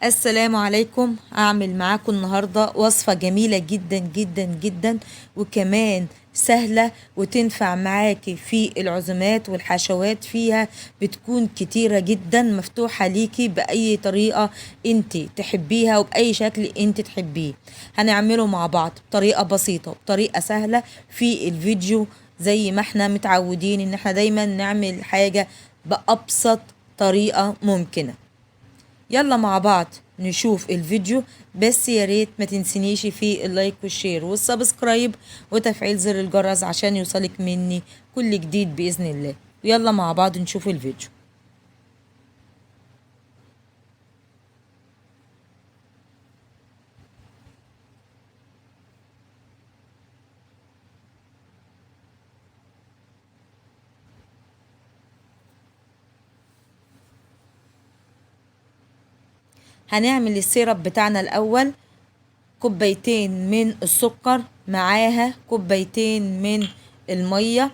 السلام عليكم. هعمل معاكم النهاردة وصفة جميلة جدا جدا جدا، وكمان سهلة وتنفع معاكي في العزومات والحشوات، فيها بتكون كتيرة جدا، مفتوحة ليكي بأي طريقة انت تحبيها وبأي شكل انت تحبيه. هنعمله مع بعض بطريقة بسيطة وبطريقة سهلة في الفيديو، زي ما احنا متعودين ان احنا دايما نعمل حاجة بأبسط طريقة ممكنة. يلا مع بعض نشوف الفيديو، بس يا ريت ما تنسينيش في ال like وال share وال subscribe وتفعيل زر الجرس عشان يوصلك مني كل جديد بإذن الله. يلا مع بعض نشوف الفيديو. هنعمل ال syrup بتاعنا الأول. كوبايتين من السكر معاها كوبايتين من المية،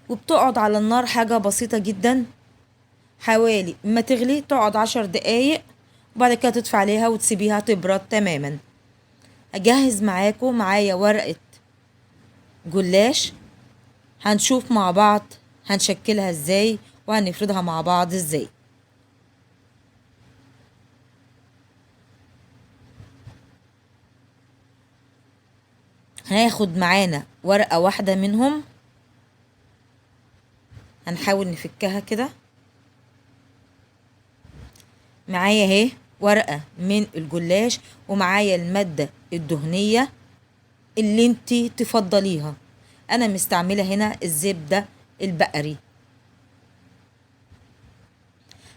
وبتقعد على النار حاجة بسيطة جدا، حوالي ما تغلي تقعد 10 دقايق، وبعد كده تطفي عليها وتسيبيها تبرد تماما. أجهز معاكم، معايا ورقة جلاش، هنشوف مع بعض هنشكلها ازاي وهنفردها مع بعض ازاي. هناخد معانا ورقة واحدة منهم، هنحاول نفكها كده. معايا اهي ورقة من الجلاش، ومعايا المادة الدهنية اللي انتي تفضليها. انا مستعملة هنا الزبدة البقري.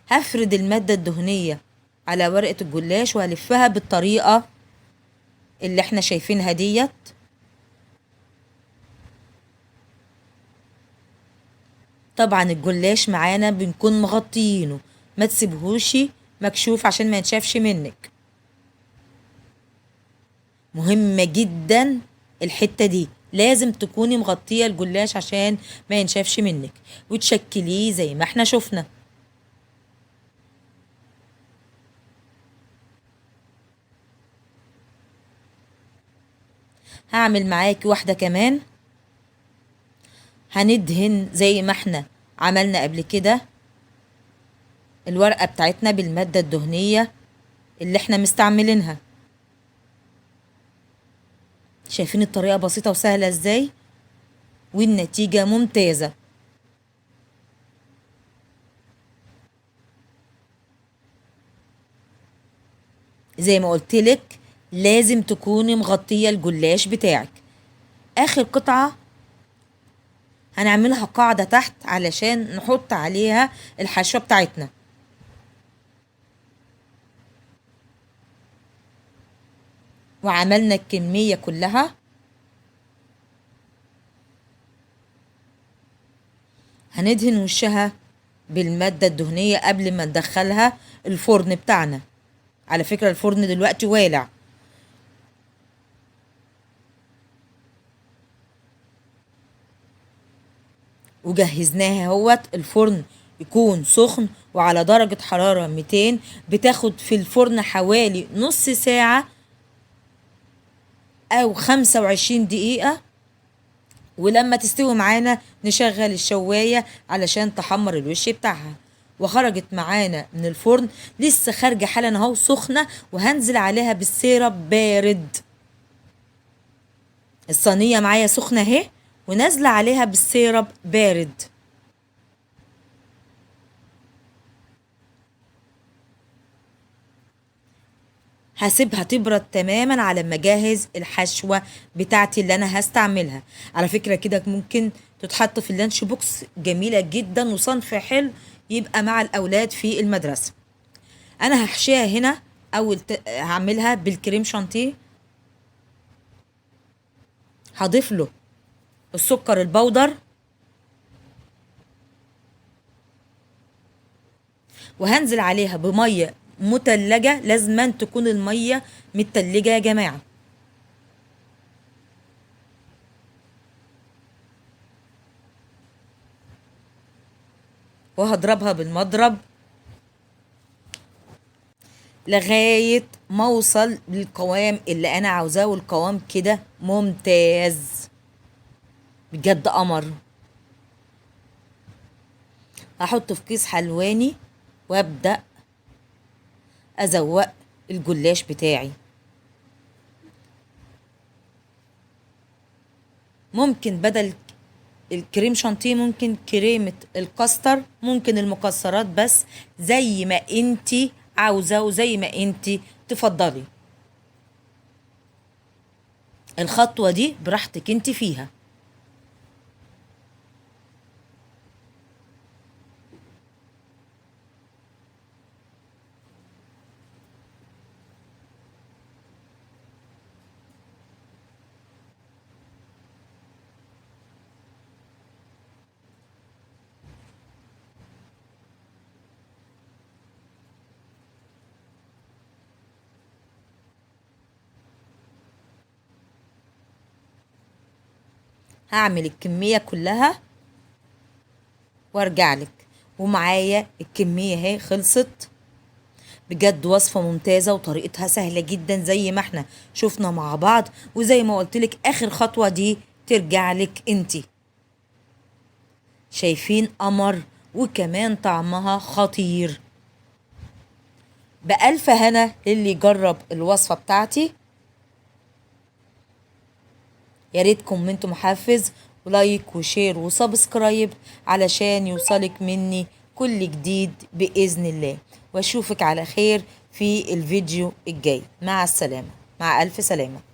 هفرد المادة الدهنية على ورقة الجلاش وهلفها بالطريقة اللي احنا شايفينها ديت. طبعا الجلاش معانا بنكون مغطيينه، ما تسيبهوش مكشوف عشان ما ينشفش منك. مهمة جدا الحتة دي، لازم تكوني مغطية الجلاش عشان ما ينشفش منك، وتشكليه زي ما احنا شفنا. هعمل معاكي واحدة كمان. هندهن زي ما احنا عملنا قبل كده الورقة بتاعتنا بالمادة الدهنية اللي احنا مستعملينها. شايفين الطريقة بسيطة وسهلة ازاي، والنتيجة ممتازة. زي ما قلتلك لازم تكوني مغطية الجلاش بتاعك. اخر قطعة هنعملها قاعدة تحت علشان نحط عليها الحشوة بتاعتنا. وعملنا الكمية كلها. هندهن وشها بالمادة الدهنية قبل ما ندخلها الفرن بتاعنا. على فكرة الفرن دلوقتي والع. وجهزناها اهوت. الفرن يكون سخن وعلى درجة حرارة 200، بتاخد في الفرن حوالي نص ساعة أو 25 دقيقة. ولما تستوي معانا نشغل الشواية علشان تحمر الوش بتاعها. وخرجت معانا من الفرن لسه خارجة حالا اهو سخنة، وهنزل عليها بالسيرب بارد. الصينية معايا سخنة اهي، ونازلة عليها بالسيرب بارد. هسيبها تبرد تماما على ما اجهز الحشوة بتاعتي اللي انا هستعملها. على فكرة كده ممكن تتحط في ال lunch box، جميلة جدا وصنف حلو يبقى مع الاولاد في المدرسة. انا هحشيها هنا اول هعملها بالكريم شانتيه. هضيف له السكر البودر، وهنزل عليها بمية متلجة. لازم تكون المية متلجة يا جماعة. وهضربها بالمضرب. لغاية ما اوصل للقوام اللي انا عاوزاه، والقوام كده ممتاز بجد قمر. هحطه في كيس حلواني وابدأ ازوق الجلاش بتاعي. ممكن بدل الكريم شانتيه ممكن كريمة الكاستر، ممكن المكسرات، بس زي ما انتي عاوزة وزي ما انتي تفضلي. الخطوة دي براحتك انتي فيها. هعمل الكمية كلها وارجع لك، ومعايا الكمية اهي خلصت. بجد وصفة ممتازة وطريقتها سهلة جدا زي ما احنا شفنا مع بعض، وزي ما قلت لك اخر خطوة دي ترجع لك انتي. شايفين قمر، وكمان طعمها خطير. بألف هنا للي جرب الوصفة بتاعتي. يا ريت comment محفز و like و share و subscribe علشان يوصلك مني كل جديد بإذن الله، واشوفك على خير في الفيديو الجاي. مع السلامة، مع ألف سلامة.